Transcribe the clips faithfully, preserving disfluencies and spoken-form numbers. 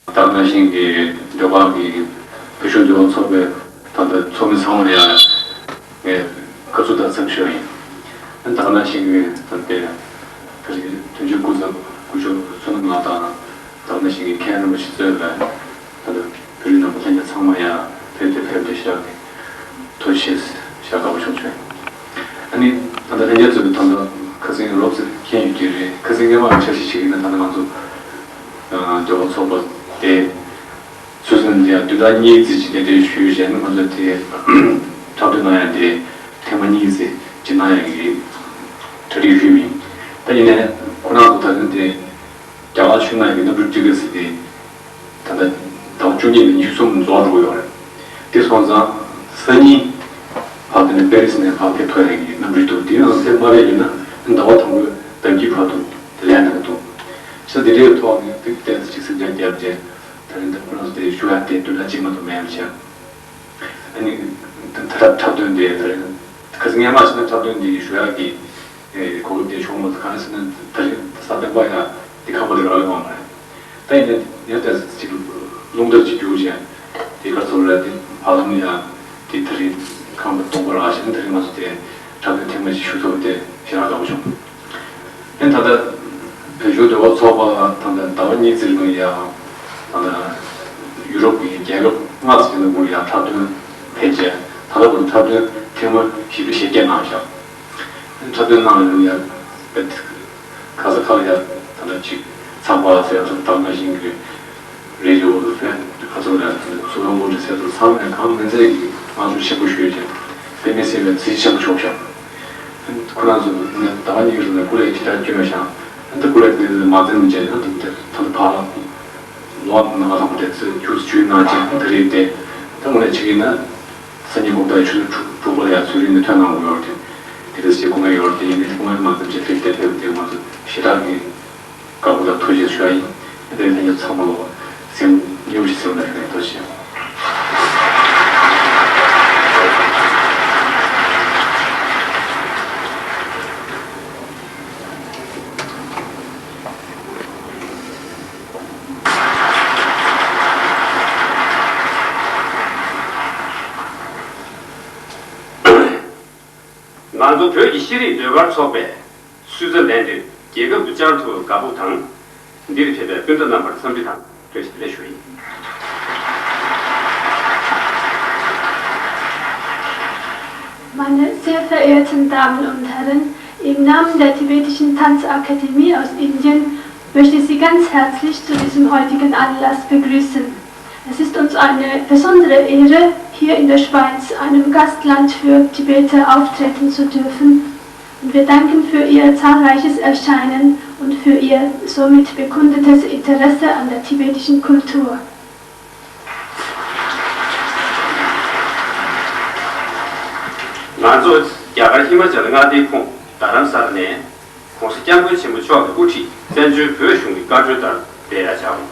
ད་ག་ནང་བཞིན་གྱི་ཟློས་གར་གྱི་བོད་གཞུང་ཟློས་གར་ཚོགས་པའི་ད་ལྟ་ཚོགས་མི་ཚང་མར་ཡང་ངས་དགའ་བསུ་དང་འཚམས་ཞུ་ཡིན། ད་ག་ནང་བཞིན་གྱི་ད་ལྟའི་ད་རེས་དོན་གཅོད་སྐུ་ཚབ་སྐུ་ཞབས་བསོད་ནམས་ལགས་དང་། ད་ག་ནང་བཞིན་གྱི་མཁན་རིན་པོ་ཆེ་གཙོས་པའི་ད་ལྟ་བོད་རིགས་རྣམ་པ་ལྷན་རྒྱས་ཚང་མ་ཡང་བོད་དུ་ཕེབས་ཏེ་ཞེ་དྲག་གི་ཐུགས་རྗེ་ཆེ་ཞེ་དྲག་དགའ་པོ་བྱུང་བྱུང་། ཨ་ནི་ད་ལྟ་ལྷན་རྒྱས་ཚོས་ད་ལྟ་ཁ་སང་རོབ་ཙམ་མཁྱེན་ཡོད་ཀྱི་རེད། ཁ་སང་སྔས་མ་འཆར་གཞི་བྱེད་ཀྱི་ན་ད་ལྟ་ང་ཚོ་ཨ་ཟློས་གར་ཚོགས་པ་དེ་སོ་སོ་ནས་བདུན་ཕྲག་གཉིས་ཙམ་ཅིག་གདན་འདྲེན་ཞུས་བྱས་ནས་ང་ཚོ་དེ་འཁྲབ་སྟོན་གནང་ཡ་དེ་ཐེངས་མ་གཉིས་ཙམ་ཅིག་གནང་ཡ་གི་གྲ་སྒྲིག་ཞུས་པ་ཡིན། ད་ཡིན་ནའི་ཁོ་རང་ཚོ་ད་ལྟ་དེ་རྒྱ་གར་ཕྱོགས་ནང་གི་གནམ་གྲུ་ཊི་ཀེ་ཊི་ཟེར་དེ་ད་ལྟ་ཟླ་བ་བཅུ་གཉིས་ནས་ཉི་ཤུ་གསུམ་རྫོགས་འགྲོ་གི་ཡོད་རེད། དེ་སོང་ཙང་སང་ཉིན་བར་དུ་ནས་པེ་རི་སི་ནས་ཕར་ཕེབས་ཐུབ་ཡ་གི་གནམ་གྲུ་འདུག་དེ་ཡང་ཕེབས་མ་ཕེབས་ཡིན་ན་ཟླ་བ་དང་པོའི་ཟླ་དཀྱིལ་བར་དུ་དེ་ལས་གནང་གི་འདུག་ས་དེ་འདྲའི་ཐོག་ནས་དེ་ཏོག་ཙམ་ཅིག་སེམས་ཅན་བརྒྱབ་རྗེས་ད་རིང་ད་ཁོ་རང་ཚོ་དེ་ཞུ་ཡ་དེ་བདུན་ཕྲག་གཅིག་མ་གཏོགས་མེད་པ་བྱས། ཨ་ནི་ད་ལྟ་འཁྲབ་སྟོན་དེ་ད་རིང་ཁ་སང་སྔས་མ་ཕྱིན་ན་འཁྲབ་སྟོན་དེ་ཞུ་ཡ་གི་གོ་སྐབས་དེ་བྱུང་མ་སོང་། གང་ཟེར་ན་ད་རིང་གཟའ་སྤེན་པ་ཡ་དེ་ཁང་པ་དེ་རག་ཡོང་བ་མ་རེད། ད་ཡིན་ནའི་ཡང་ཏོག་ཙམ་ཅིག་རླུང་རྟ་ཅིག་རྒྱུག་བྱས་དེ་ག་ཚོད་རེད། དེ་བར་ལམ་ཡ་དེ་ད་རིང་ཁང་པ་སྟོང་པ་རག་བྱས་ན་ད་རིང་ང་ཚོ་དེ་འཁྲབ་སྟོན་ཐེངས་མ་ཅིག་ཞུ་ཐུབ་པ་དེ་ཞེ་དྲག་དགའ་པོ་བྱུང་། ཨེ་ད་ལྟ་བོད་གཞུང་ཟློས་གར་ཚོགས་པ་ད་ལྟ་ཟླ་བ་གཉིས་ཙམ་རིང་ལ་ཡ་ད་ལྟ་ཡུ་རོབ་ཀྱི་རྒྱལ་ཁབ་ལྔ་ཙམ་གྱི་ནང་ལ་ཡ་འཁྲབ་སྟོན་ཕེབས་རྗེས་ད་ལྟ་བར་དུ་འཁྲབ་སྟོན་ཐེངས་མ་བཞི་བཅུ་ཞེ་བརྒྱད་གནང་བཞག་འཁྲབ་སྟོན་གནང་ཡོང་ཡ་དཔེ་ག་ས་ག་ལ་ཡ་ད་ལྟ་ཅིག་ཚགས་པར་ཟེར་ཚུལ་དང་ནང་བཞིན་གྱི་རེ་ཌི་ཡོ་ཟེར་ག་ཚོད་ལ་སུ་ལ་ངོ་འདྲི་ཟེར་ཚུལ་ཚང་མས་གང་མིན་ཚད་ཀྱི་བསྔགས་བརྗོད་ཆེན་པོ་ཞུས་ཀྱང་དཔེ་མི་སྲིད་པའི་བརྩེ་ཞེན་ཆེན་པོ་བྱུང་ཞག་ཁོ་རང་ཚོ་ནས་ཟླ་བ་གཉིས་རིང་ལ་སྐུ་ལས་ཇི་ལྟར་བསྐྱོན་ཞིང་། ད་སྐུ་ལས་དེ་མ་འཛེམས་བྱས་ནས་ད་ད་ད་ཕར་ལོ་ནང་ལ་དང་པོ་དེ་ཚོས་ཆུ་ཚོད་བཅུ་ནང་བྱས་ད་རེས་དེ་ད་དངོས་གནས་བྱེད་ཀྱི་ན། སང་ཉིན་དགོང་དག་ཆུ་ཚོད་དྲུག་དྲུག་པ་ལ་ཡང་ཚུལ་རིང་ནས་ཐོན་གནང་དགོས་ཡོད་རེད། དེ་རེས་ཀྱི་སྐུ་ངལ་ཡོད་རེད། དེ་ཡིན་ནའི་སྐུ་ངལ་མ་འཛེམས་བྱས་ཕེབས་དེ་ཕེབས་དེ་ང་ཚོ་ཞེ་དྲག་གི་དགའ་པོ་དང་ཐུགས་རྗེ་ཆེ་ཞུ་ཡ་ཡིན། དེ་ལྷན་རྒྱས་ཚང་མ་ལོ་སེམས་སྙིང་རྗེ་ཟེར་བ་ནས་ཐུགས་རྗེ་ཆེ། ང་ཚོ་བོད་ཀྱི་ཤེས་རིག་ཟློས་གར་ཚོགས་པས་སུད་ཙི་ལན་དུ་རྒྱལ་ཁབ་ཏུ་བཅར་ཐུབ་དགའ་སྤོབས་དང་། འདིར་ཕེབས་པའི་སྤུན་ཟླ་རྣམ་པར་འཚམས་འདྲི་དང་བཀྲ་ཤིས་བདེ་ལེགས་ཞུ་ཡིན། Meine sehr verehrten Damen und Herren, im Namen der Tibetischen Tanzakademie aus Indien möchte ich Sie ganz herzlich zu diesem heutigen Anlass begrüßen. Es ist uns eine besondere Ehre, hier in der Schweiz, einem Gastland für Tibeter, auftreten zu dürfen. Und wir danken für Ihr zahlreiches Erscheinen und für Ihr somit bekundetes Interesse an der tibetischen Kultur. ང་ཚོ་རྒྱ་གར་ཧི་མ་ཅལ་མངའ་སྡེའི་ཁོངས་རྡ་རམ་ས་ལ་ནས། ༸གོང་ས་༸སྐྱབས་མགོན་ཆེན་པོ་མཆོག་གིས་དབུ་ཁྲིད་བཙན་བྱོལ་བོད་གཞུང་གི་བཀའ་འཁྲོལ་ལྟར་འབད་ཡ་བྱའོ།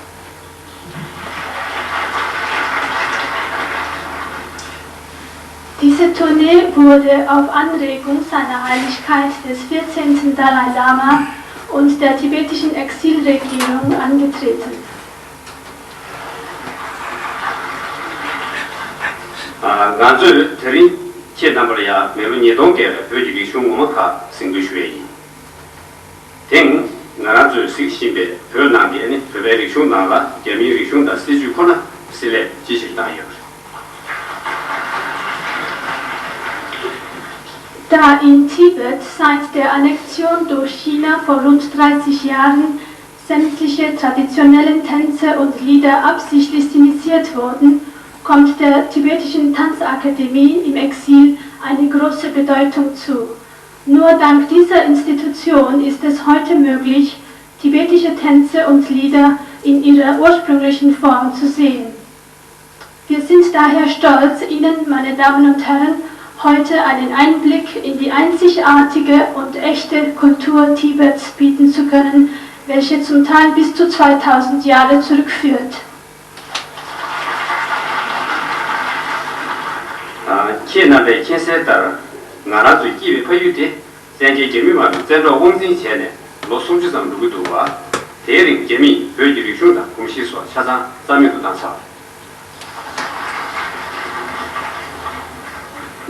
Diese Tournee wurde auf Anregung seiner Heiligkeit des vierzehnten Dalai Lama und der tibetischen Exilregierung angetreten. ང་ཚོས་དེ་རིང་ཁྱེད་རྣམ་པར་ཡང་མི་ལོ་ཉིས་སྟོང་བརྒལ་བའི་བོད་ཀྱི་རིག་གཞུང་ངོ་མ་ཁག་གཟིགས་འབུལ་ཞུ་ཡས་ཡིན། དེང་ང་རང་ཚོས་གཟིགས་བཞིན་པའི་བོད་ནང་གི་ནི་བོད་པའི་རིག་གཞུང་ནང་ལ་རྒྱ་མིའི་རིག་གཞུང་དང་སྲིད་ཇུས་ཁོ་ན་བསྲེ་ལྷད་ཅི་ཞིག་བཏང་ཡོད་རེད། Da in Tibet seit der Annexion durch China vor rund dreißig Jahren sämtliche traditionellen Tänze und Lieder absichtlich sinisiert wurden, kommt der Tibetischen Tanzakademie im Exil eine große Bedeutung zu. Nur dank dieser Institution ist es heute möglich, tibetische Tänze und Lieder in ihrer ursprünglichen Form zu sehen. Wir sind daher stolz, Ihnen, meine Damen und Herren, heute einen Einblick in die einzigartige und echte Kultur Tibets bieten zu können, welche zum Teil bis zu zweitausend Jahre zurückführt. ཁྱེད་རྣམ་པས་མཁྱེན་གསལ་ལྟར། ང་རང་ཚོའི་སྐྱིད་པའི་ཕ་ཡུལ་དེ་བཙན་རྒྱལ་རྒྱ་མི་དམག་གིས་བཙན་འཕྲོག་དབང་འཛིན་བྱས་ནས་ལོ་སུམ་ཅུ་ཙམ་འགྲོ་གི་འདུག་པ། དེའི་རིང་རྒྱ་མིས་བོད་ཀྱི་རིག་གཞུང་དང་གོམས་གཤིས་སོགས་ཆ་ཚང་རྩ་མེད་དུ་བཏང་ཚར།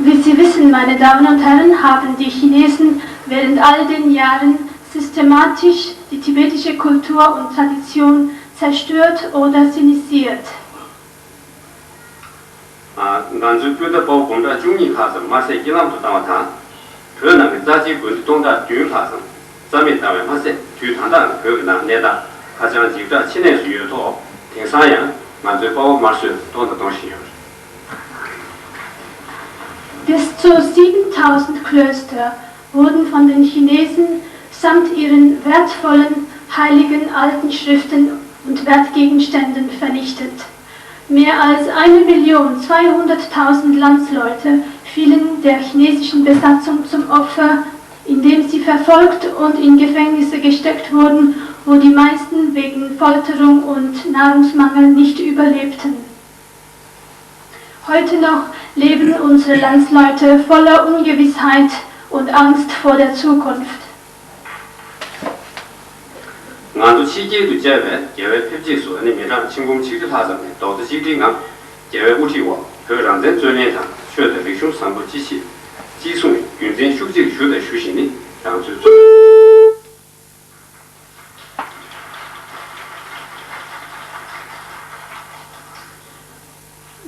Wie Sie wissen, meine Damen und Herren, haben die Chinesen während all den Jahren systematisch die tibetische Kultur und Tradition zerstört oder sinisiert. ང་ཚོའི་སྤུན་ཟླ་དཔའ་བོ་འབུམ་ཕྲག་བཅུ་གཉིས་ལྷག་ཙམ་དམར་གསོད་གྱི་ལམ་དུ་བཏང་བ་དང་། བོད་ནང་གི་རྩ་ཆེའི་དགོན་སྡེ་སྟོང་ཕྲག་བདུན་ལྷག་ཙམ་རྩ་མེད་བཏང་བས་མ་ཟད། དུས་ད་ལྟའང་བོད་ཀྱི་ནང་གནས་སྟངས་ཧ་ཅང་འཇིགས་སྐྲག་ཆེ་གནས་སུ་ཡོད་ཐོག་དེང་སང་ཡང་ང་ཚོའི་དཔའ་བོ་དམར་གསོད་གཏོང་དང་གཏོང་བཞིན་ཡོད། Bis zu siebentausend Klöster wurden von den Chinesen samt ihren wertvollen heiligen alten Schriften und Wertgegenständen vernichtet. Mehr als eine Million zweihunderttausend Landsleute fielen der chinesischen Besatzung zum Opfer, indem sie verfolgt und in Gefängnisse gesteckt wurden, wo die meisten wegen Folterung und Nahrungsmangel nicht überlebten. Heute noch leben unsere Landsleute voller Ungewissheit und Angst vor der Zukunft. ང་ཚོ་ཕྱི་རྒྱལ་དུ་བཅར་བའི་རྒྱལ་བའི་ཕེབས་རྗེས་སུ་ཨ་ནི་མི་གྲངས་ཆིག་འབུམ་ཆིག་ཁྲི་ལྷག་ཙམ་ནས་རྡོག་རྩ་གཅིག་སྒྲིལ་ངང་རྒྱལ་བའི་དབུ་ཁྲིད་འོག་བོད་རང་བཙན་རྩོད་ལེན་དང་ཆོས་དང་རིག་གཞུང་བཟང་པོ་ཅི་ཤེས་ཅི་གསུང་བའི་རྒྱུ་མཚན་ཤུགས་ཆེར་ཞུ་དང་ཞུ་བཞིན་ནི་རང་ཚོའི་གཙོ།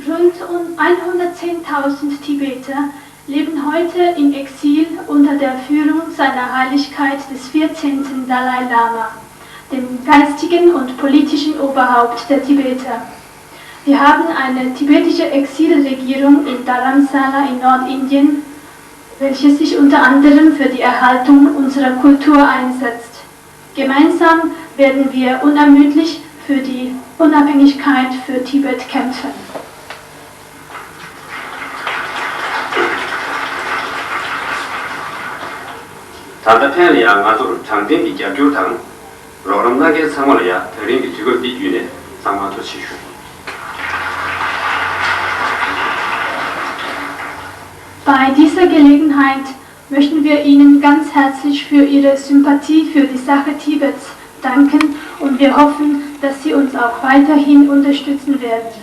Rund um hundertzehntausend Tibeter leben heute im Exil unter der Führung seiner Heiligkeit des vierzehnten Dalai Lama, dem geistigen und politischen Oberhaupt der Tibeter. Wir haben eine tibetische Exilregierung in Dharamsala in Nordindien, welche sich unter anderem für die Erhaltung unserer Kultur einsetzt. Gemeinsam werden wir unermüdlich für die Unabhängigkeit für Tibet kämpfen. ད་ལྟ་ཕན་ལ་ཡང་ང་ཚོར་དྲང་བདེན་གྱི་རྒྱབ་སྐྱོར་དང་། རོགས་རམ་གནང་མཁན་ཚང་མ་ལ་ཡང་དེ་རིང་གི་དུས་སྐབས་འདི་བརྒྱུད་ནས་གཙང་མ་ཐུགས་རྗེ་ཆེ་ཞུ། Bei dieser Gelegenheit möchten wir Ihnen ganz herzlich für Ihre Sympathie für die Sache Tibets danken und wir hoffen, dass Sie uns auch weiterhin unterstützen werden.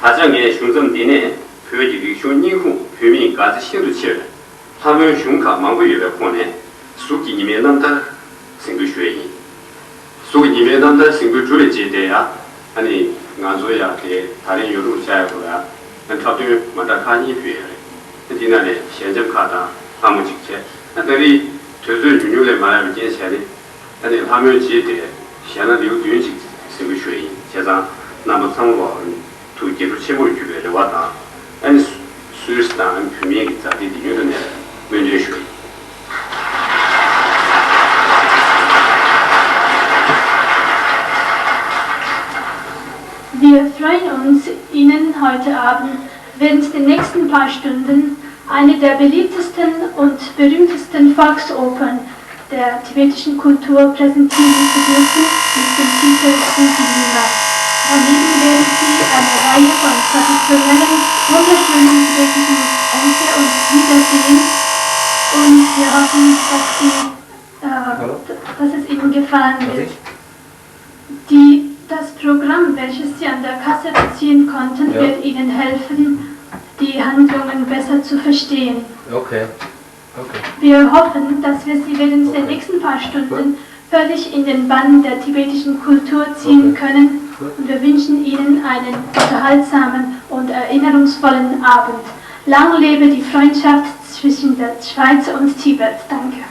ད་ཆ་ངས་ཞུ་མཚམས་འདི་ནས་བོད་ཀྱི་རིག་གཞུང་རྙིང་ཁུངས་བོད་མིས་དགའ་ཚོར་ཤིན་ཏུ་ཆེ་བའི་ལྷ་མོའི་གཞུང་ཁག་མང་པོ་ཡོད་པའི་ཁོངས་ནས་གཟུགས་ཀྱི་ཉི་མའི་རྣམ་ཐར་གཟིགས་འབུལ་ཞུ་ཡས་ཡིན། གཟུགས་ཀྱི་ཉི་མའི་རྣམ་ཐར་གཟིགས་འབུལ་གྲུབ་པའི་རྗེས་དེ་ཡང་ཨ་ནི་ང་ཚོ་ཡང་དེ་ད་རིང་ཡོ་རུབ་བྱ་ཡག་གོ་ཡ་འཁྲབ་སྟོན་མ་འདྲ་ཁག་གཉིས་ཕུལ་ཡོད་རེད། འདི་ནང་ནས་ཞལ་འཇམ་ཁག་དང་ལྷ་མོ་གཅིག་བྱས། ཨ་ད་རེས་དུས་ཚོད་ཉུང་ཉུང་ལས་མ་ཡོད་པའི་རྐྱེན་བྱས་ནས། ཨ་ནི་ལྷ་མོའི་རྗེས་དེ་གཞས་སྣ་ལེའུ་བདུན་ཅིག་གཟིགས་འབུལ་ཞུ་ཡི་ཡིན། བྱས་ཙང་རྣམ་པ་ཚང་མ་ལ་ཐུགས་དགྱེས་སྤྲོ་ཆེན་པོ་ཡོད་པའི་རེ་བ་དང་། ཨ་ནི་སུད་སི་དང་ཨ་ནི་བོད་མིའི་གི་མཛའ་འབྲེལ་འདི་ཡུན་རིང་ནས་སྨོན་འདུན་ཞུ་ཡི། Wir freuen uns, Ihnen heute Abend während den nächsten paar Stunden eine der beliebtesten und berühmtesten Volksopern der tibetischen Kultur präsentieren zu dürfen mit dem Titel Bukilima. Daneben werden Sie eine Reihe von traditionellen, wunderschönen tibetischen Tänze und Lieder sehen und wir hoffen, dass, Sie, äh, dass es Ihnen gefallen wird. Die, das Programm, welches Sie an der Kasse beziehen konnten, wird Ihnen helfen, die Handlungen besser zu verstehen. Okay. Okay. Wir hoffen, dass wir Sie während der nächsten paar Stunden völlig in den Bann der tibetischen Kultur ziehen können und wir wünschen Ihnen einen unterhaltsamen und erinnerungsvollen Abend. Lang lebe die Freundschaft zwischen der Schweiz und Tibet. Danke.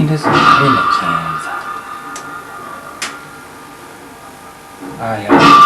འདི་ཟེར་ཁ་རི་ལ་ཁྱེད་ཡིན་ས། ཨ་ཡ།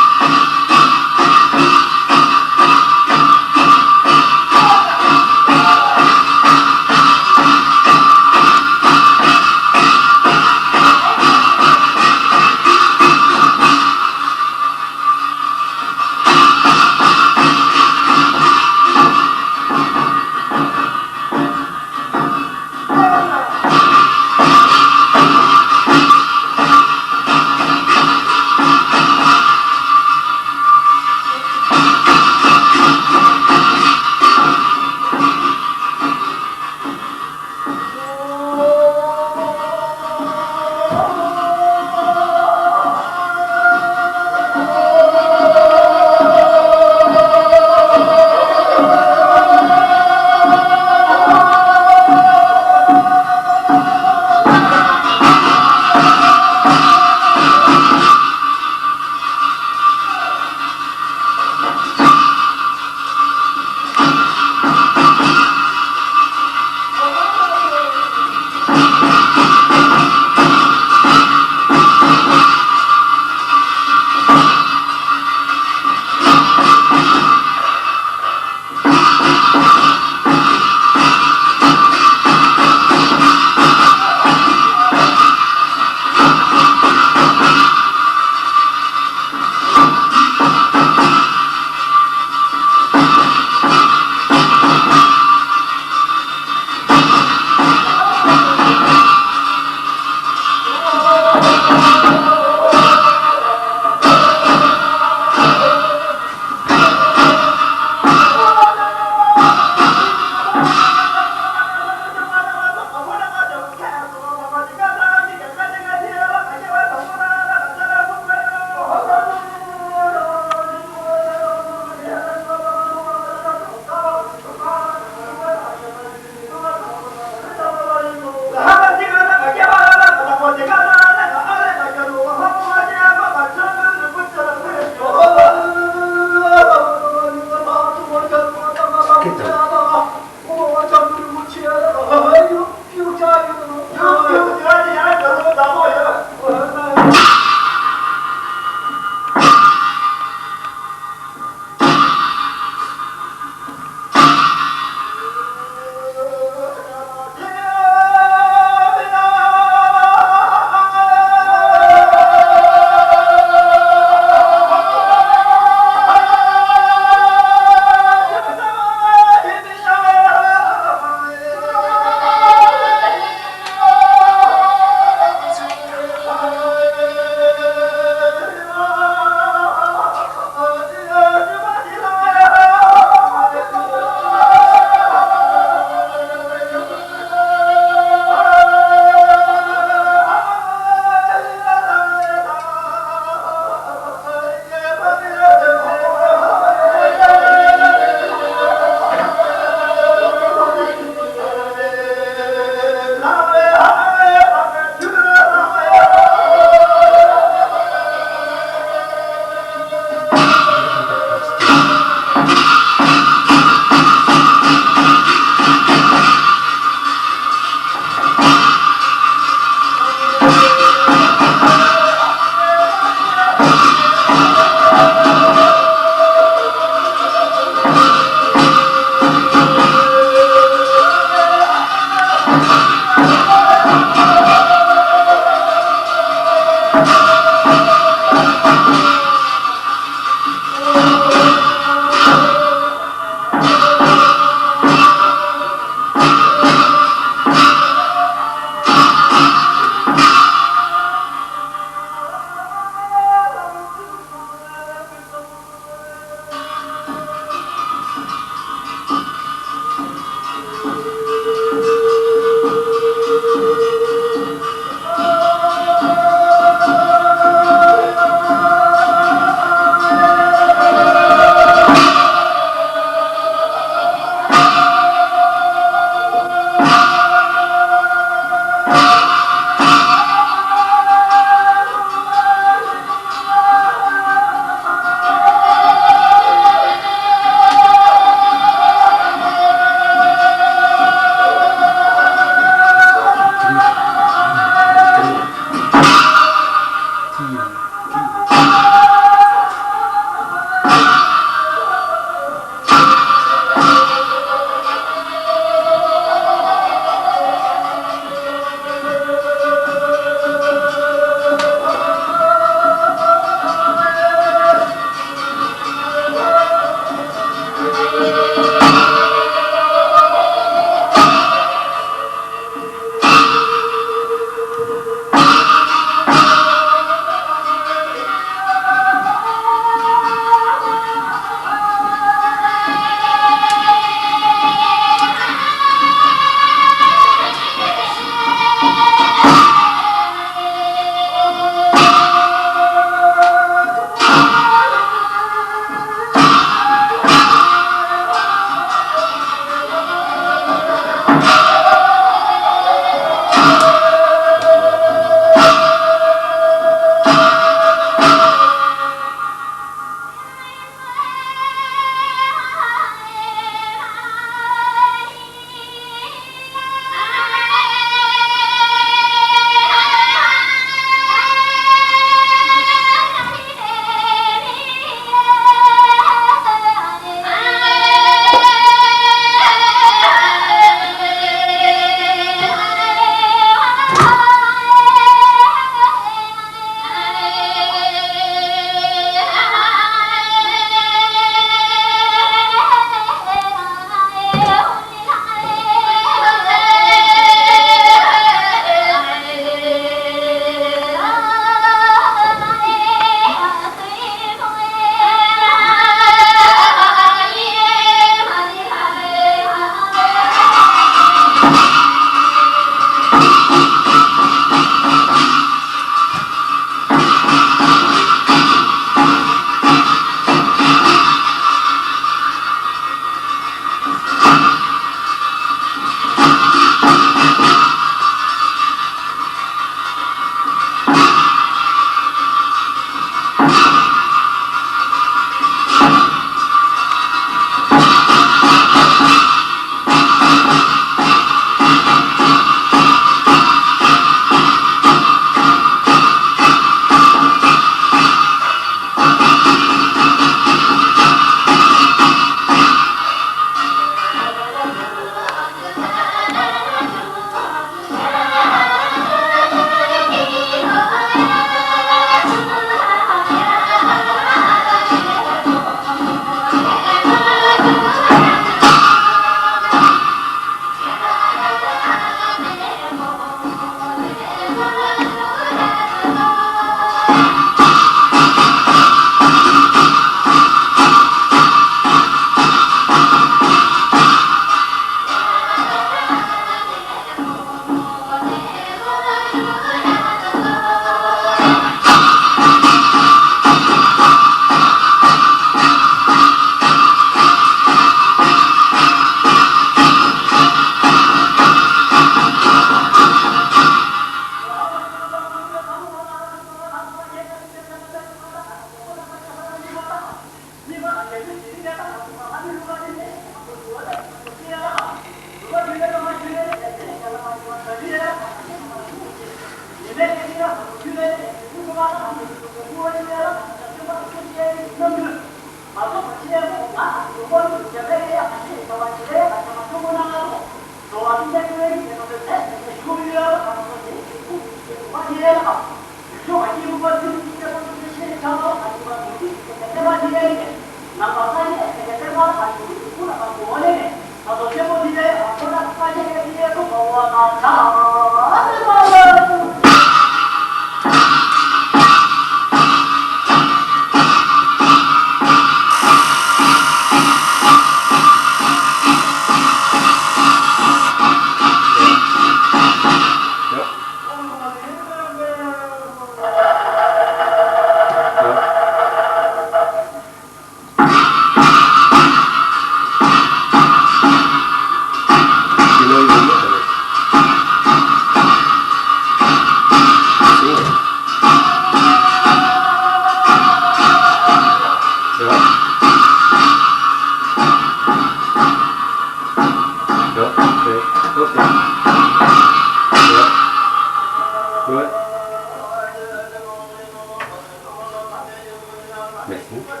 Merci.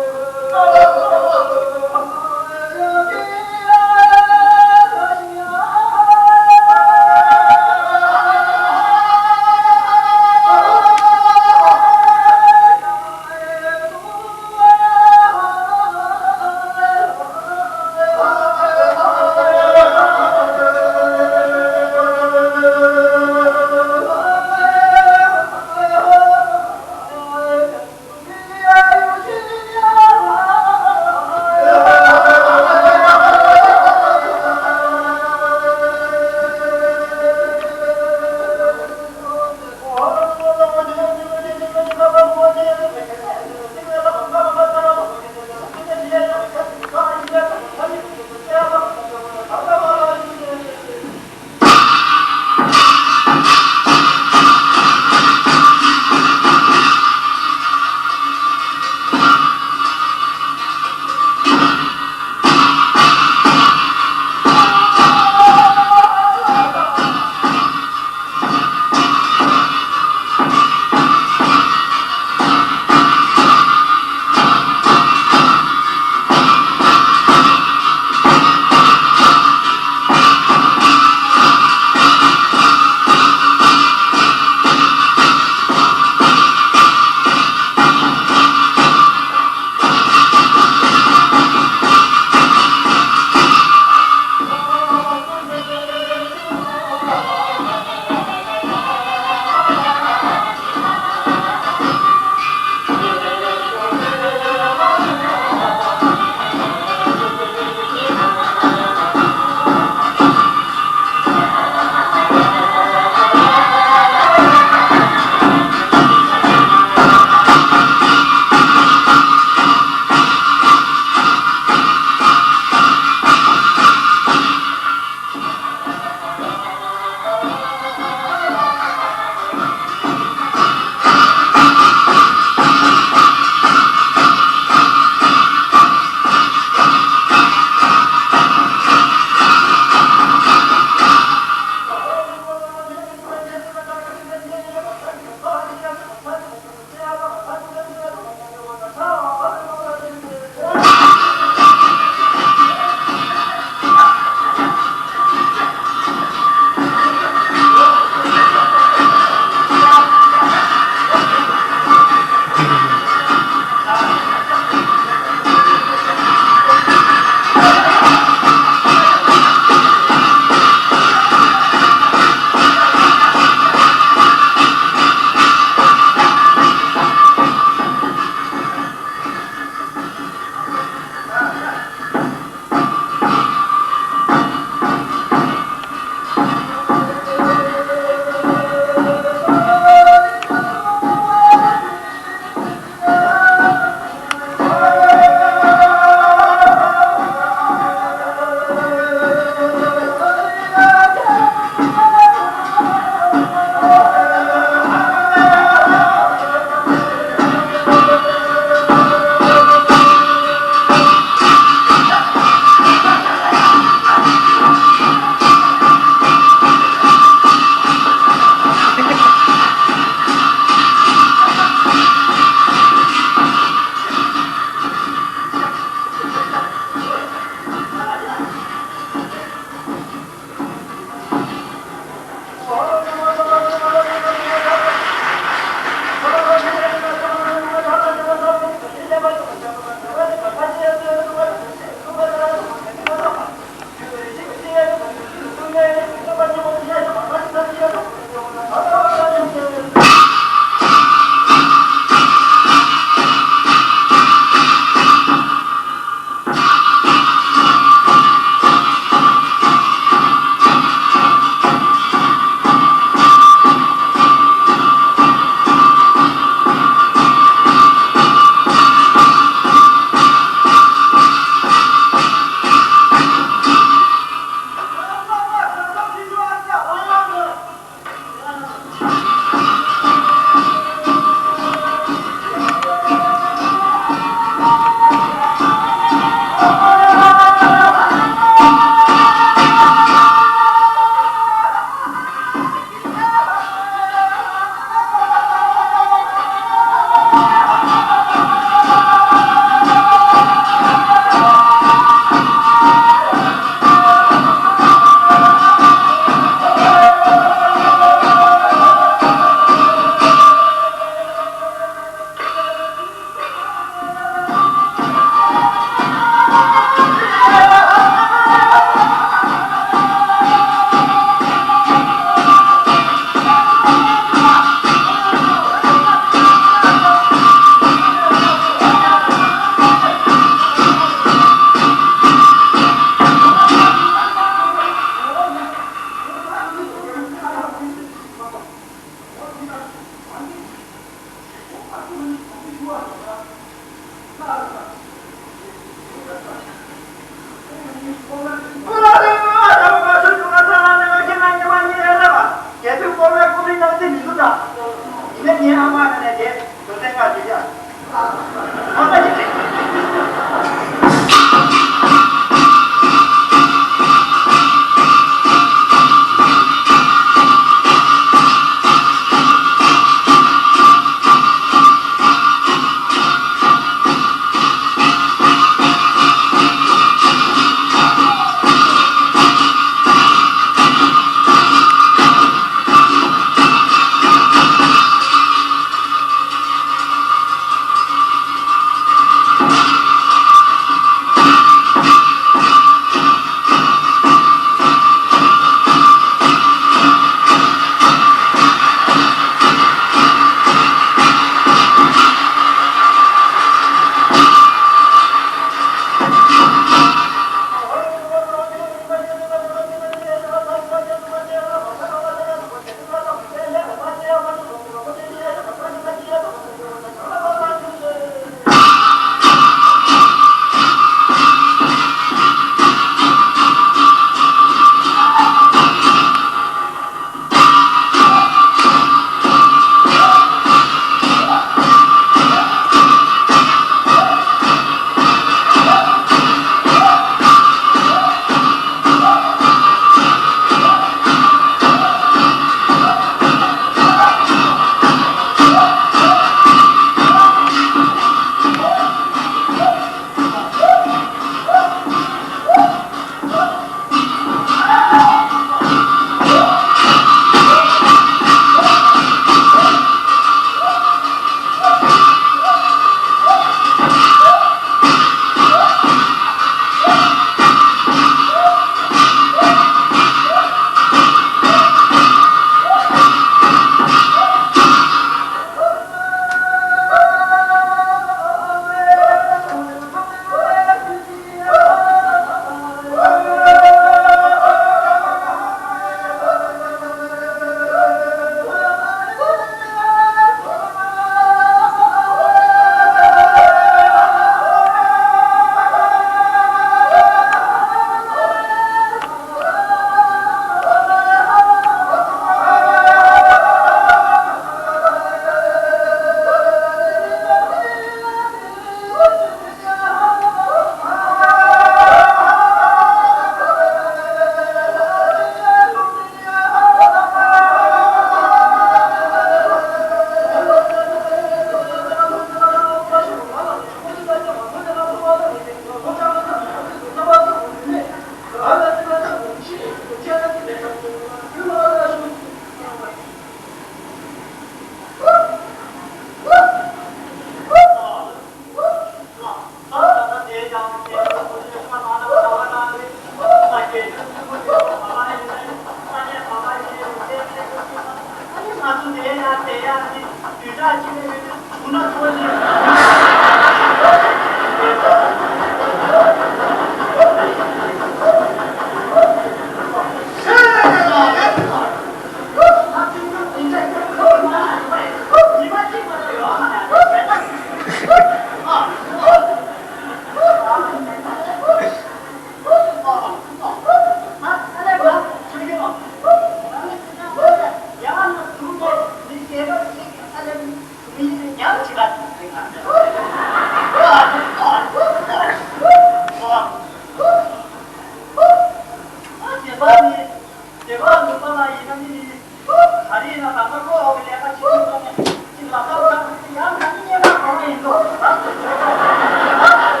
སྡེ་བ་ནུས་པ་ལ་ཡིན་ན་མི་ནི། ད་རེས་ན་ད་ལྟ་ཁོ་འོག་གི་ལས་ཀ་བྱེད་ཀྱི་འདུག་ནས་ཅིག་ལ་ཁ་བཏང་ཡང་ང་ནི་སྙེ་མ་གང་ཡིན་འདུག་ད་ཚོད་ཆོད་པ་ལ་ལ་ལ་ལ་ལ་ལ་ལ་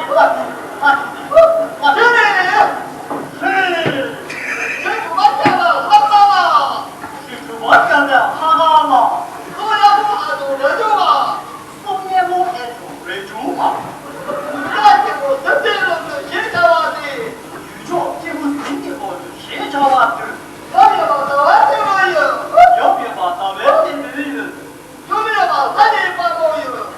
ལ་ལ་ལ། ཞུ་བ་བྱ་བའི་ལྷ་ཁང་ལ། ཞུ་བ་བྱ་བའི་ལྷ་ཁང་ལ། གསུང་ཡག་པོ་ཨ་ཅོ་རེ་ཅོ་བ། གསུང་ཡག་པོ་ཨ་ཅོ་རེ་ཅོ་བ། ཡུལ་ཕྱོགས་སྐྱེ་བོ་སེམས་ཅན་རྣམས་ཀྱི་ཞེས་བྱ་བ་སྟེ། ཡུལ་ཕྱོགས་སྐྱེ་བོ་སེམས་ཀྱི་བློ་ཡུལ་ཞེས་བྱ་བ་སྟེ། ཡབ་ཡོད་པ་ཟླ་བ་ཆེན་པོ་ཡོད། ཡབ་ཡོད་པ་ཟླ་བའི་ཆེན་པོ་ཡོད། ཡུམ་ཡོད་པ་ལྷ་ཡི་དཔལ་མོ་ཡོད། ཡུམ་ཡོད་པ་ལྷ་ཡི་དཔལ་མོ་ཡོད། ཡུམ་ཡོད་པ་ལྷ་ཡི་དཔལ་མོ་ཡོད།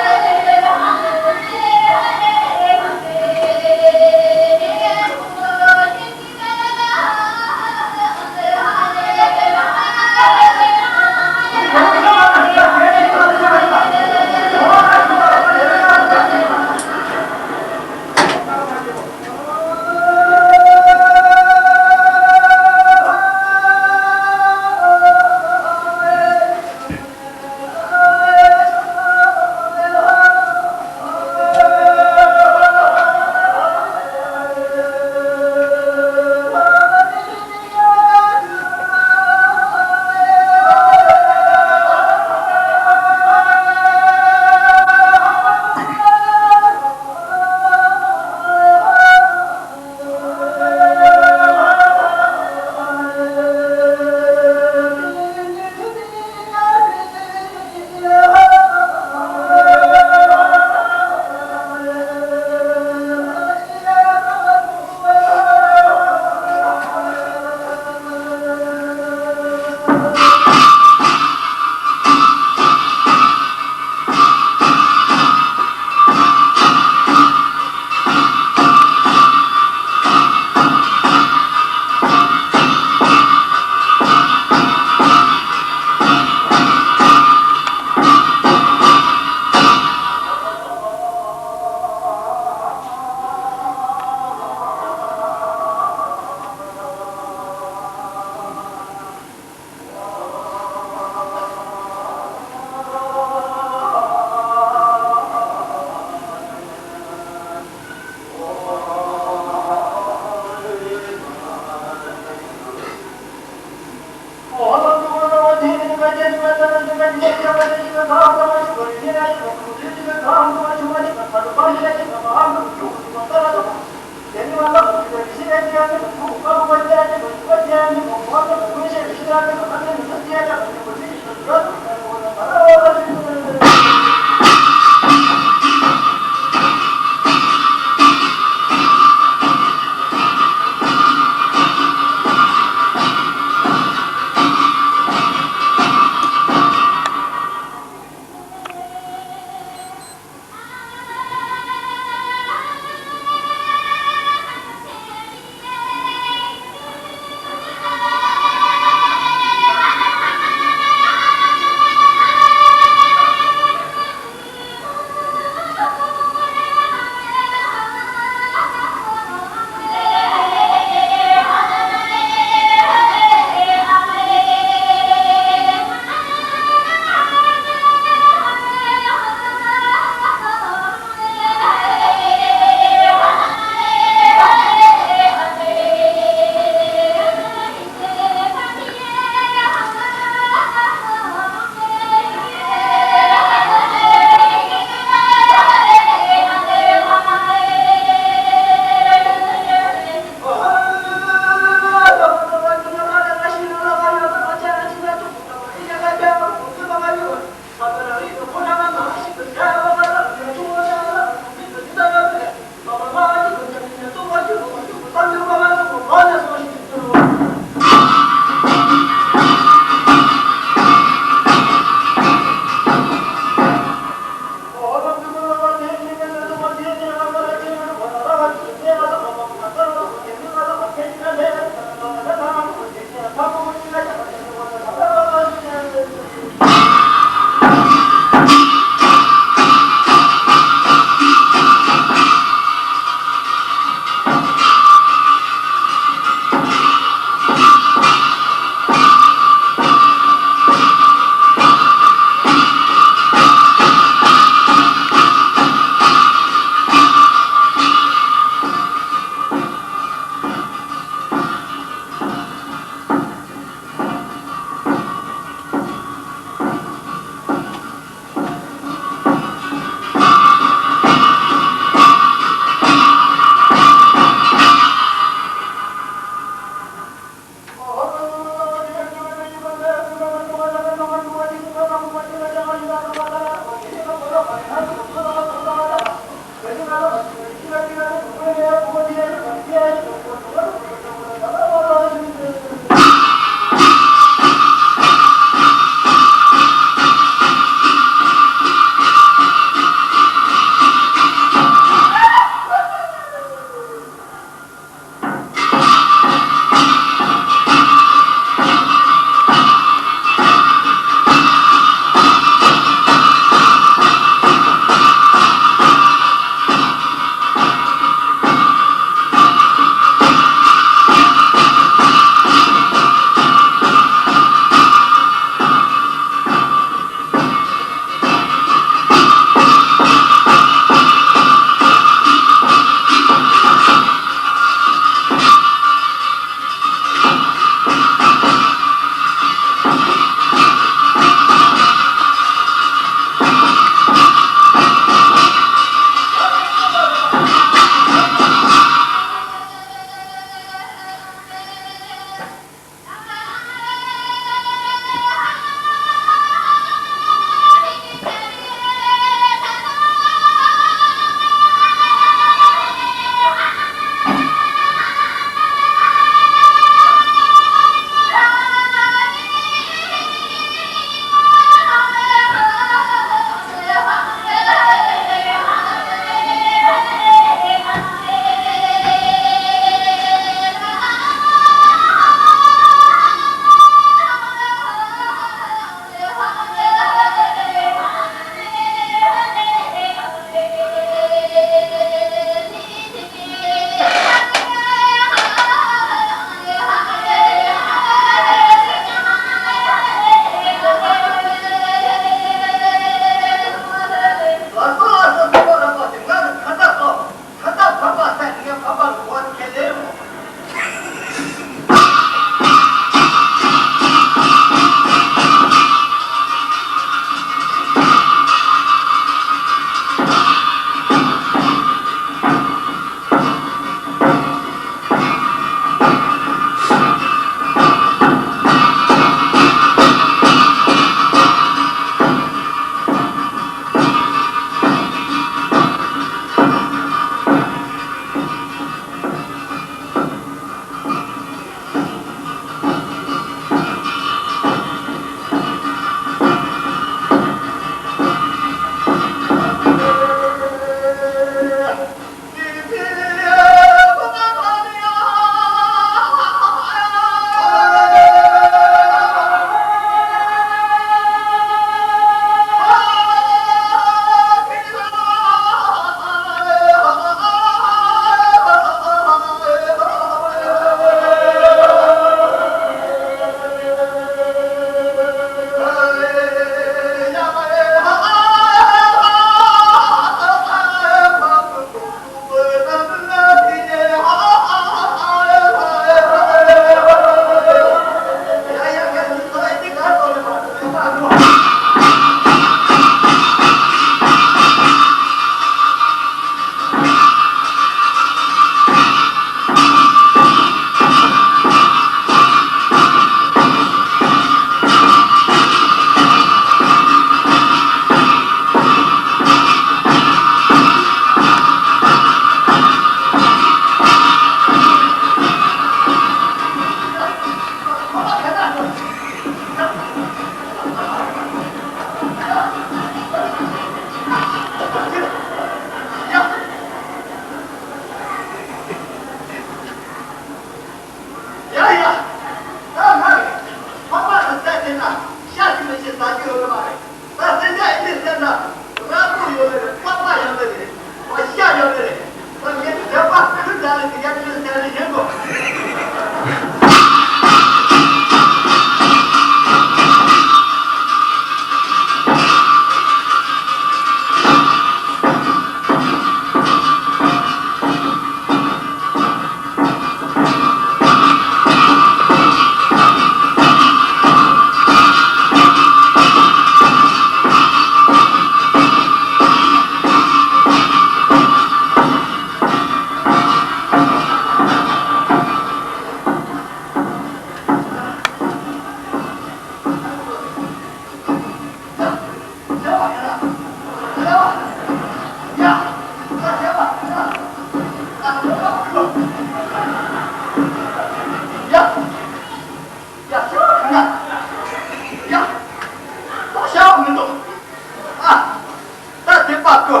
ད་དེ་པ་ཀོ།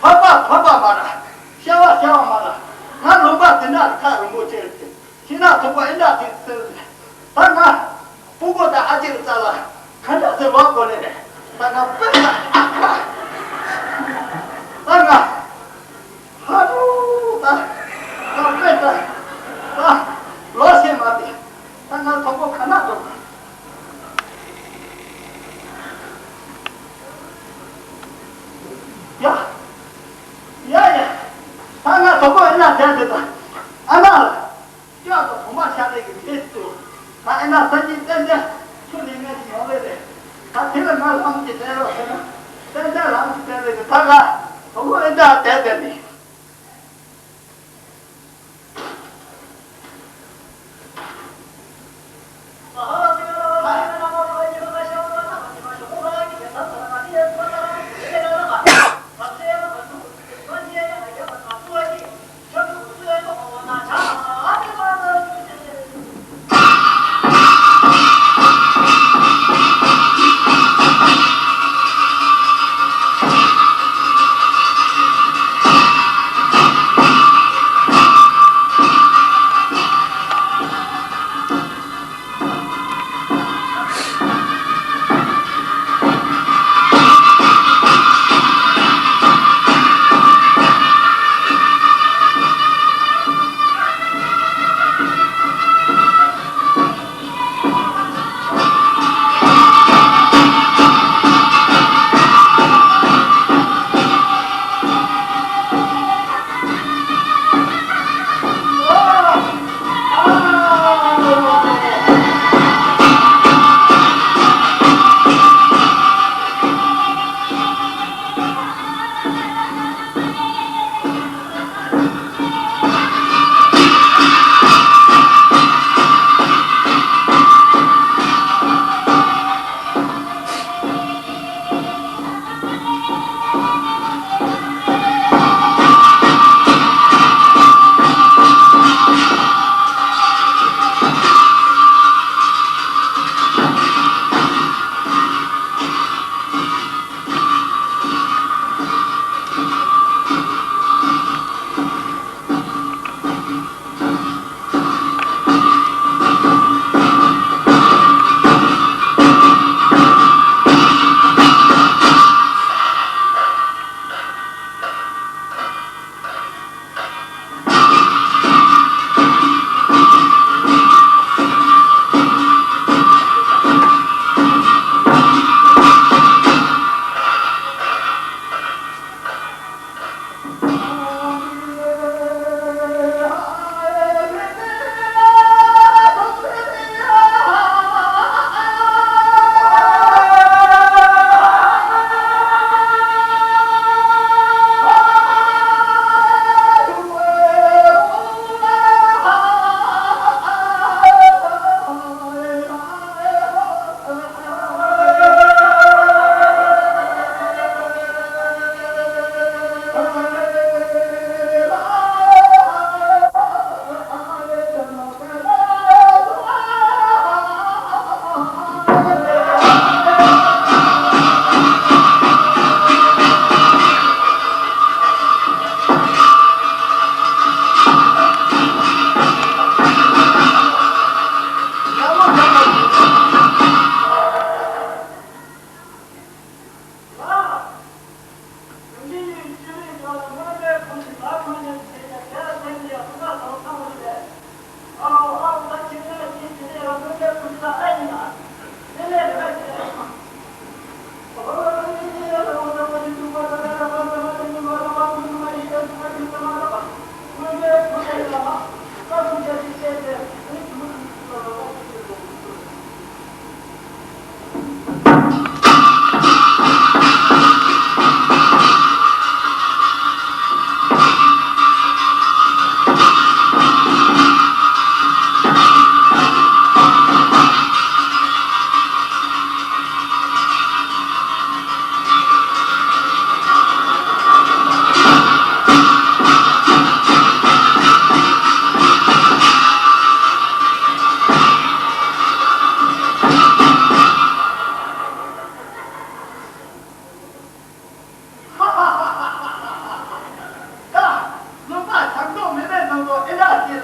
ཕ་པ་ཕ་པ་མ་ར། ཤ་བ་ཤ་བ་མ་ར། ང་ལུང་པ་དེ་འདྲ་ཁ་རིང་པོ་ཆེ་རེད་དེ། ཤི་ན་ཐུག་པ་ཨེ་འདྲ་དེ་ཟེར། ད་ང་སྤུ་གུ་དང་ཨ་ཅེ་རྩ་ལ་ག་འདྲ་ཟེར་བ་གོ་ལེ་རེད། ད་ང་དཔེ་ལ་ཨ་ཁ། ད་ང་ཧ་རུ་ད་ང་དཔེ་ད་ད་ལོ་ཤེས་མ་དེ། ད་ང་ཐོག་པོ་ག་ན་འགྲོ། ཡ། ཡ་ཡ། ད་ང་དོག་པོ་ཨེ་ན་དེ་དེ་ད། ཨ་ན། སྐྱོ་དང་བུ་མ་ཤ་ལེ་གི་ལས་དུ། ད་ཨེ་ན་ས་གཉིས་བཙན་བྱ་ཆུ་ལེན་ངེས་ཤིག་ཡོང་ལེ་རེད། ད་དེ་ལ་ང་ལམ་གྱི་ལས་རོགས་ཟེར་ན། བཙན་བྱ་ལམ་གྱི་ལས་རེད། ད་ང་དོག་པོ་ཨེ་ན་དེ་དེ་ནི།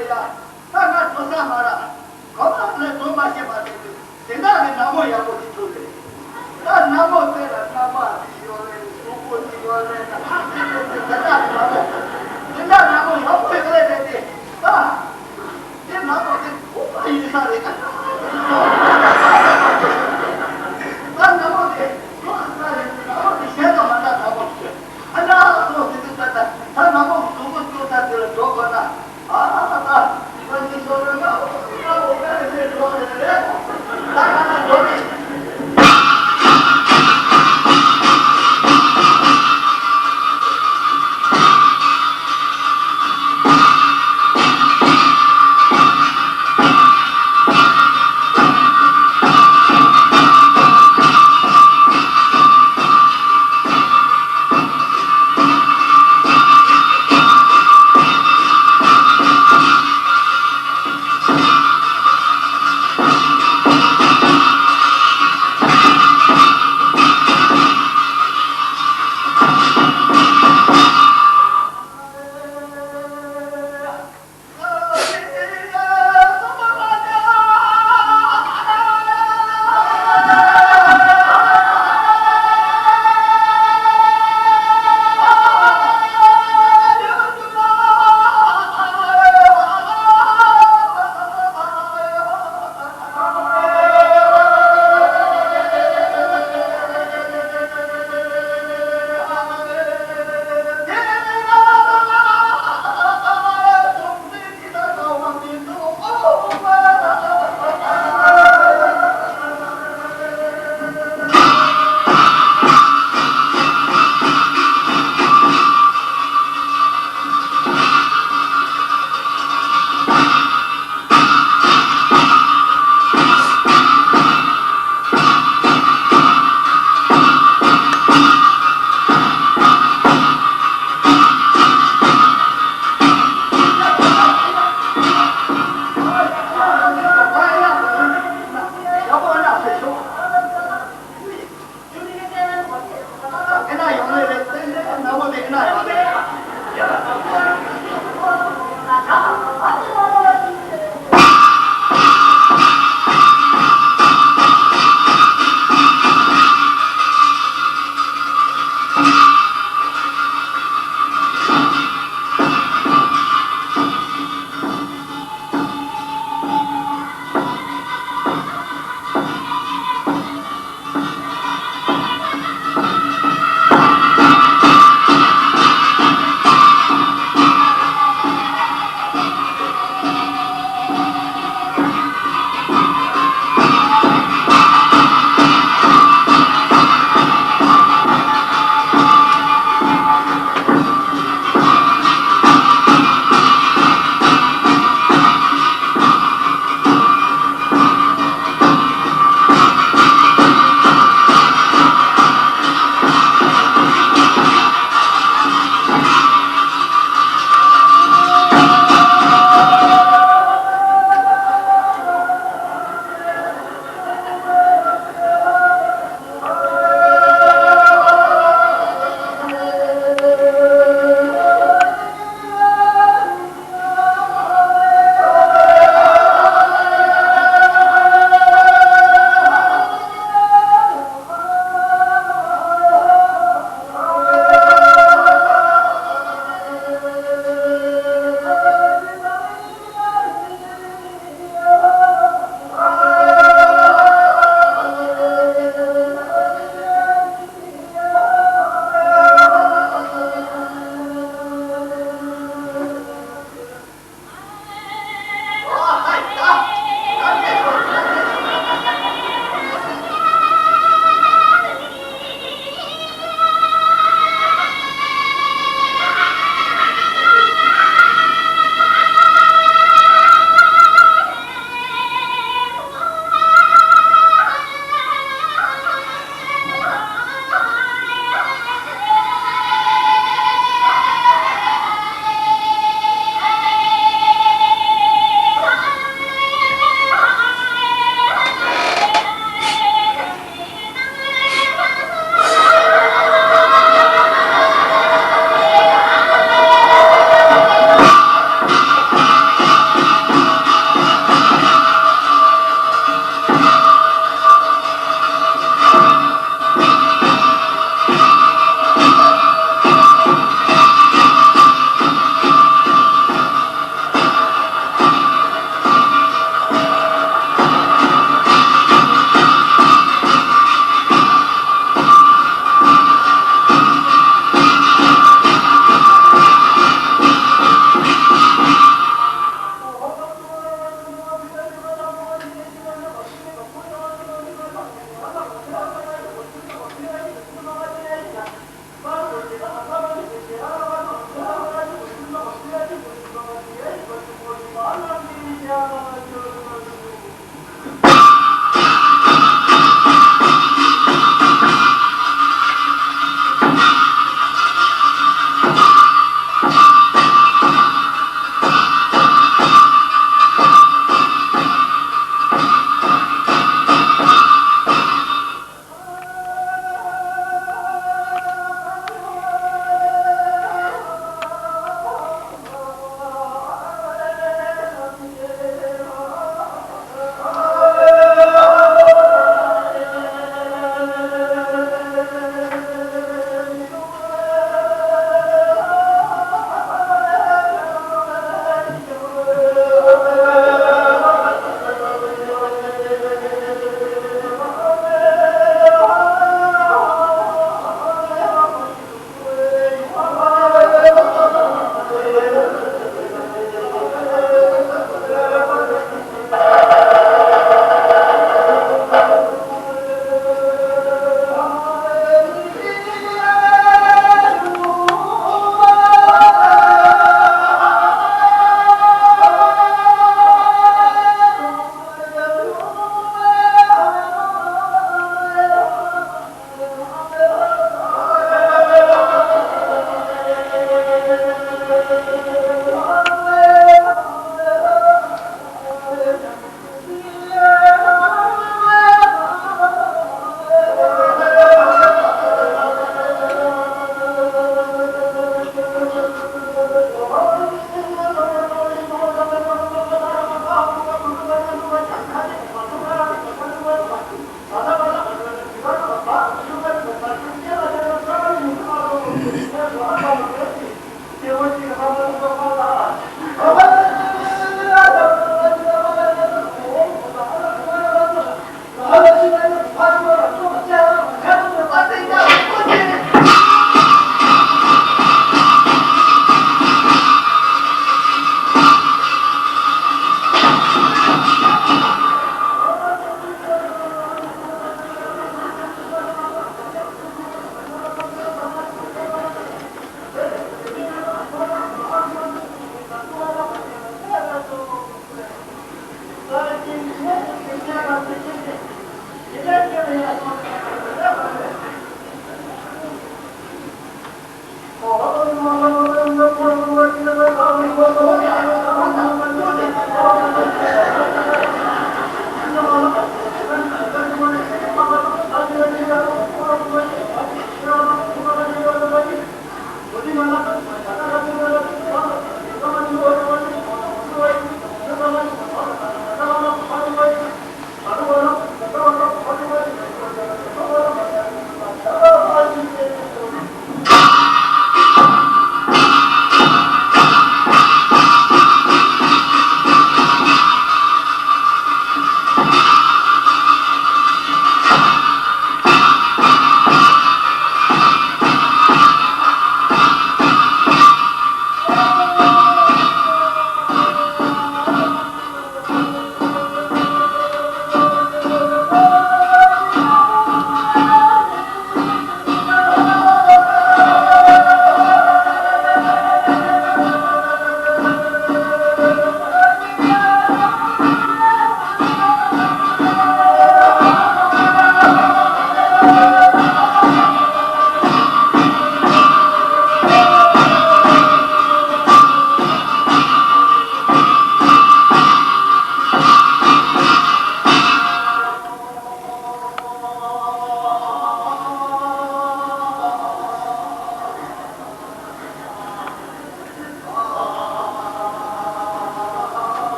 ཡ། ད་ང་འགྲོ་ས་མ་རག་གོ་བ་ལས་འགྲོ་མ་ཤེས་པ་དེ་དུས་དེ་འདྲ་གི་ནག་མོ་ཡག་པོ་ཞིག་ཐུག་རེད། ད་ནག་མོ་དེ་ལ་རྣམ་པ་ཅིག་ཡོད་རེད། གཟུགས་པོ་ཅིག་ཡོད་རེད། ད་ཨ་ཙི་ཙི་ཙི་དེ་འདྲ་གི་ནག་མོ། དེ་འདྲ་ནག་མོ་ཡག་པོ་ཡོད་རེད་དེ། ད་དེ་ནག་མོ་དེ་ཁོ་པ་ཡིན་ས་རེད། ད་ནག་མོ་དེ་ཁོ་ཡིན་ས་རེད། ནག་མོ་དེ་གཞན་དང་མ་འདྲ་ནག་མོ་ཞིག་ཨ་ནག་མོ་དེ་དུས་ད་ད་ད་ནག་མོ་གི་གཟུགས་པོ་སྐྱོ་ས་དེ་ལ་འགྲོ་དགོས་ན།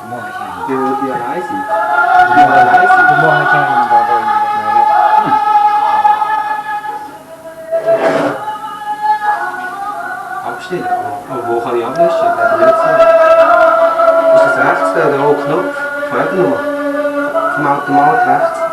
Du, du erreichen. Du erreichen. Du erreichen. Abstellen. Oh, wo kann ich ablöschen? Bei der Letzte. Ist das rechts, der, der rote Knopf? Feuernummer. Komm, Automat rechts.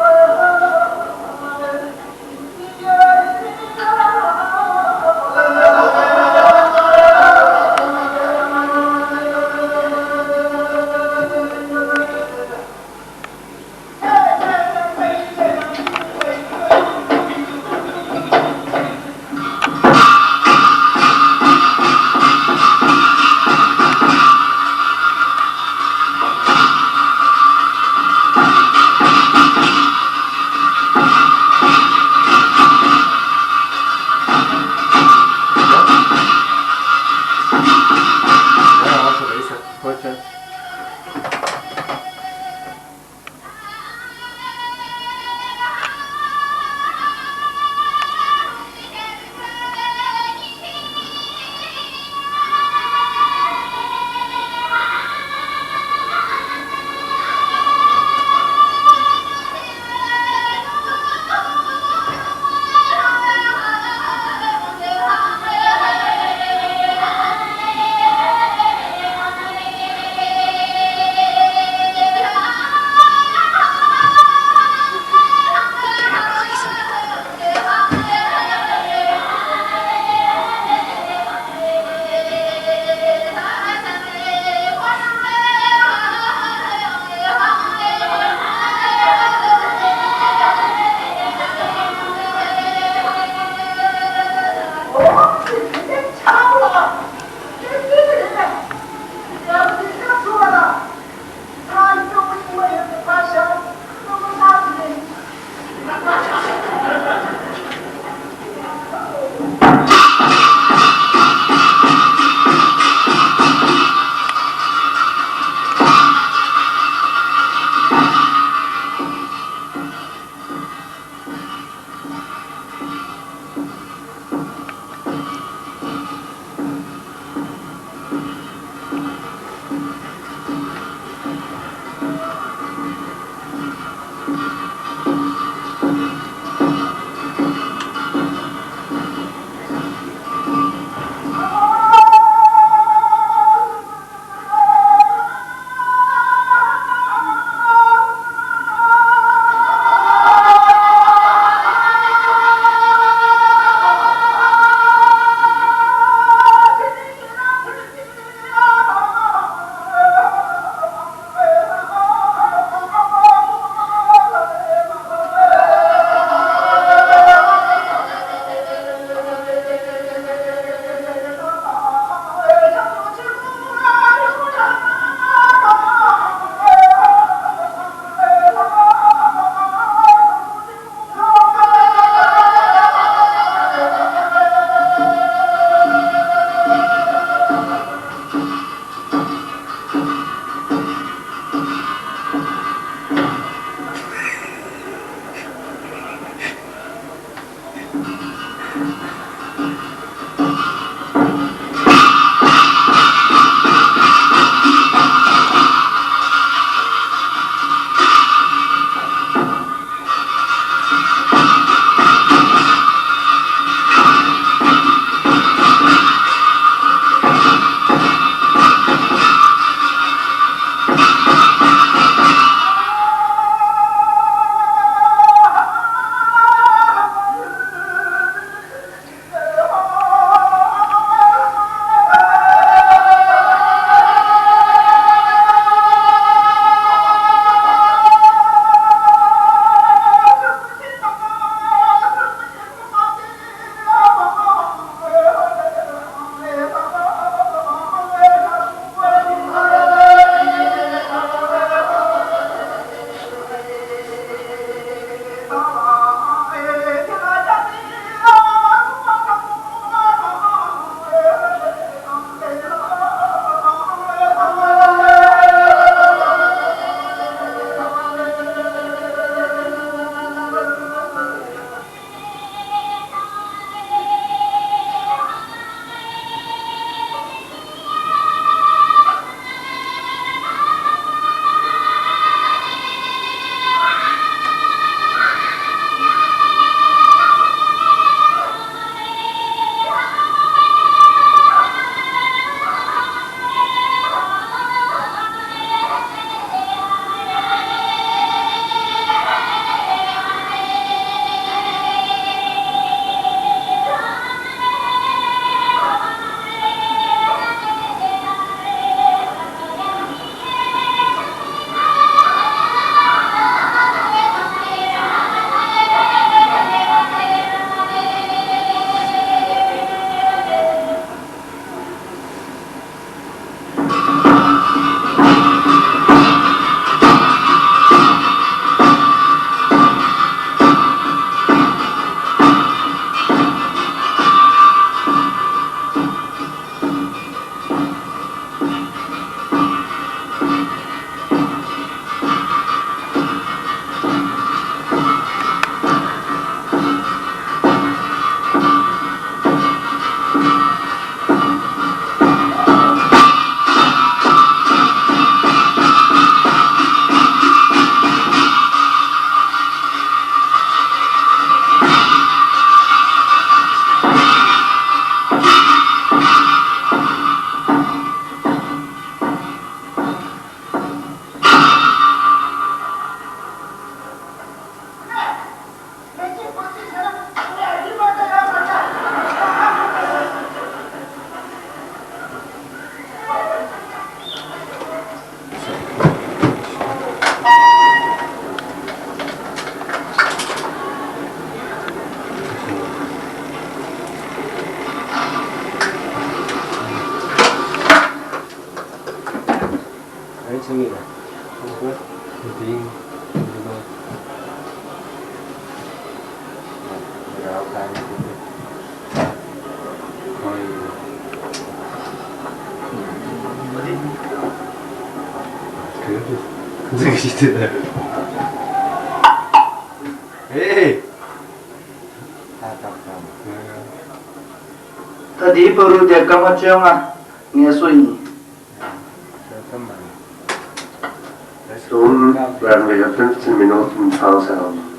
ཨེ། ད་དེའི་བར་དུ་དེ་སྐར་མ་བཅོ་ལྔ་ངལ་གསོ་ཡིན། Soon, when we have fifteen minutes in Changsan.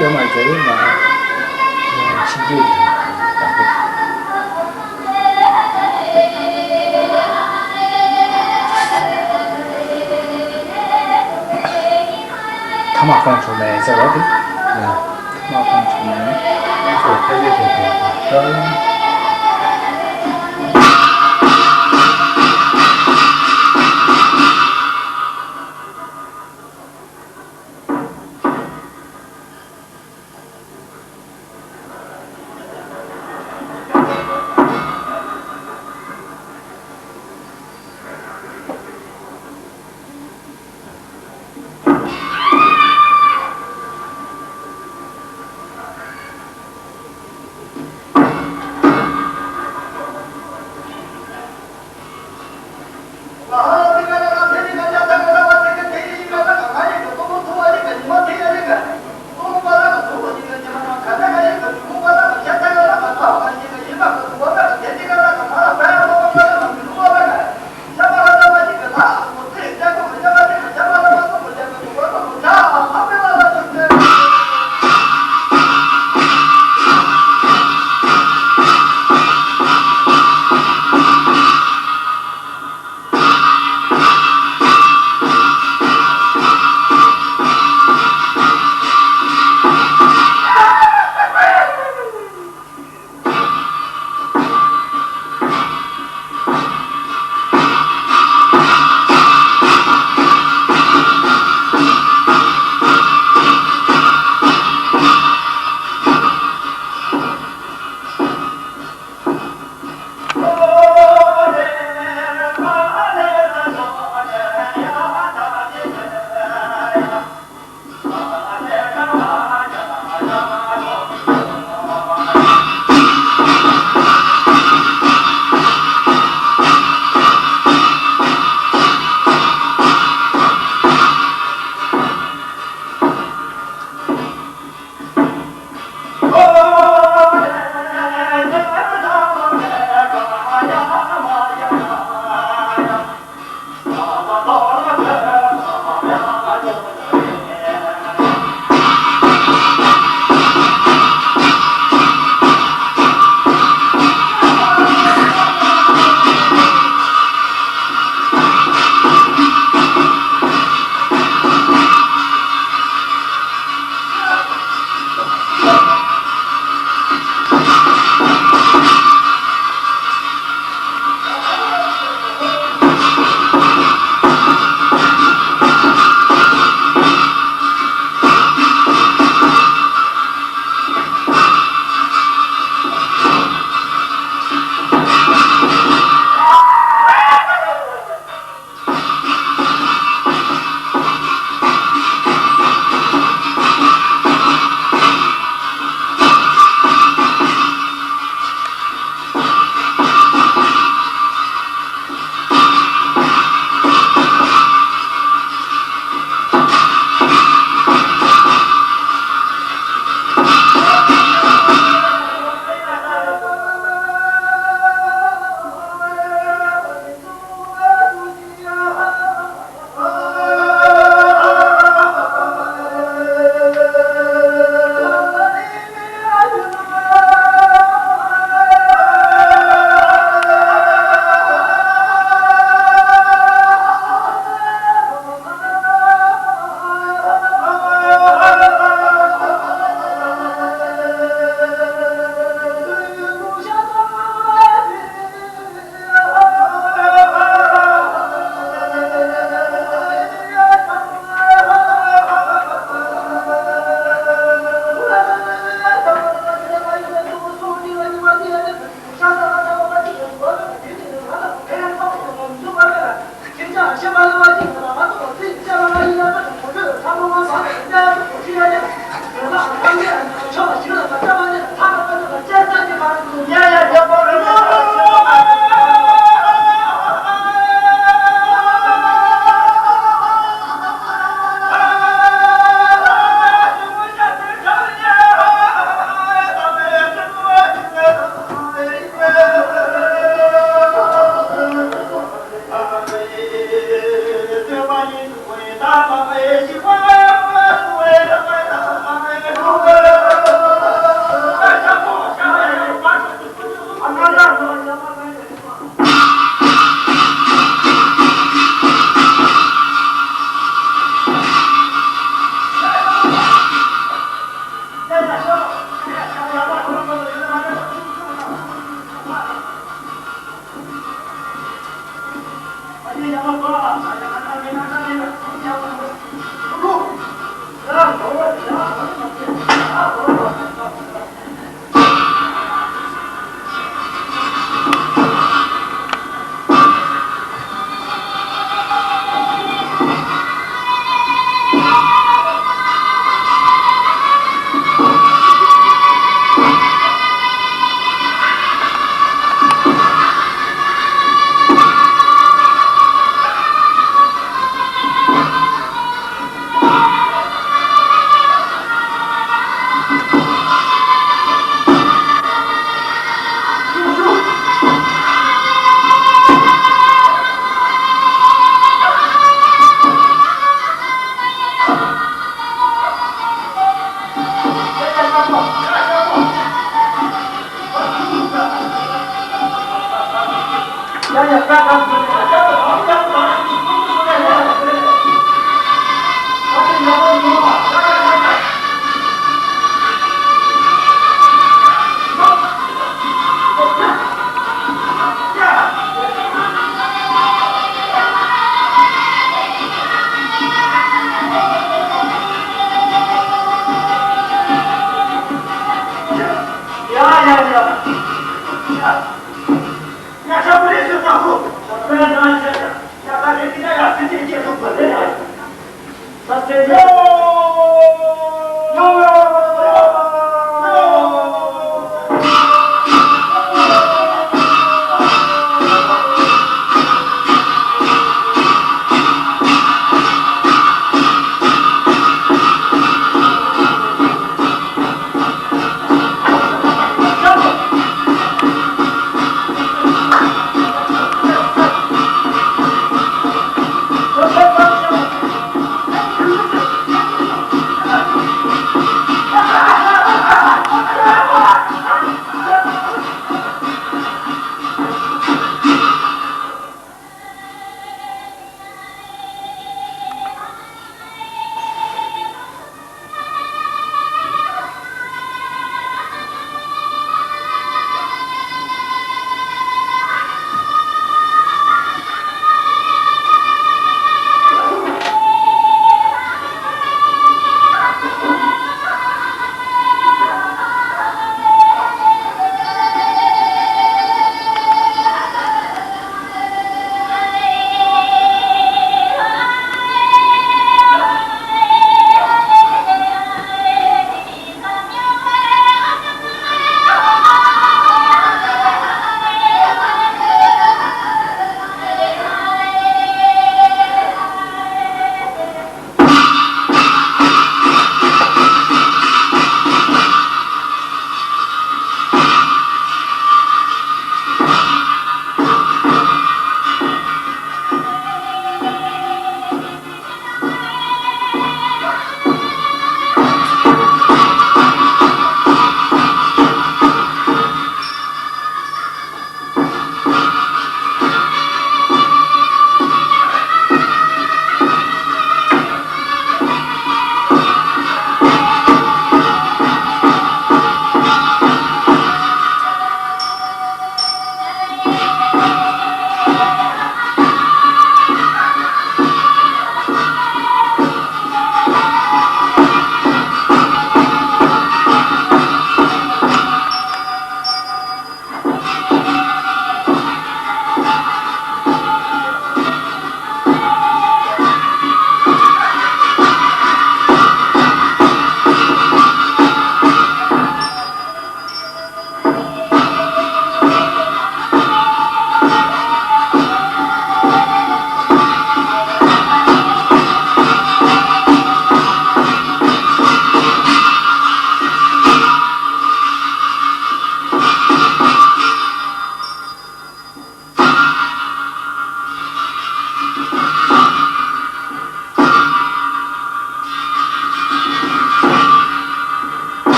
ཡོད་མ་རེད། དེ་རིང་ང་ཕྱི་རྒྱལ་གྱི་དང་པོ། ཐ་མག་གཏོང་ཆོག་མེད་ཟེར་བ་དེ། ཐ་མག་གཏོང་ཆོག་མེད། ཨོ་ཕ་གི་དེ་དེ།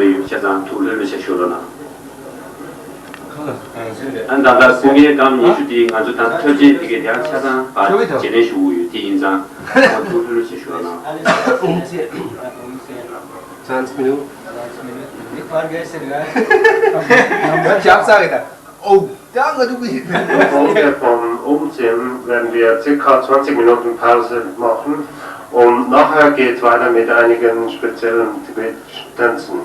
ཡོད་ཆ་ཚང་ཐུགས་ལྷོད་ལྷོད་བྱས་བཞུགས་རོགས་གནང་། ཨ་ད་ལྟ་སྐུ་ངལ་སྐར་མ་ཉི་ཤུ་དེ་ང་ཚོ་ད་ཐོན་རྗེས་དེ་གའི་དེ་ཡང་ཆ་ཚང་ཕར་བརྗེ་ལེན་ཞུ་དགོས་ཡོད། དེ་ཡིན་ཙང་ཐུགས་ལྷོད་ལྷོད་བྱས་བཞུགས་རོགས་གནང་། ཚང་མི་ནུ། ནམ་རྒྱབ་ས་གི་ད། ཨོ། ད་ང་འདུག་གི་ཡིན། Folge vom Umziehen werden wir circa zwanzig Minuten Pause machen und nachher geht weiter mit einigen speziellen Tibet-Tänzen.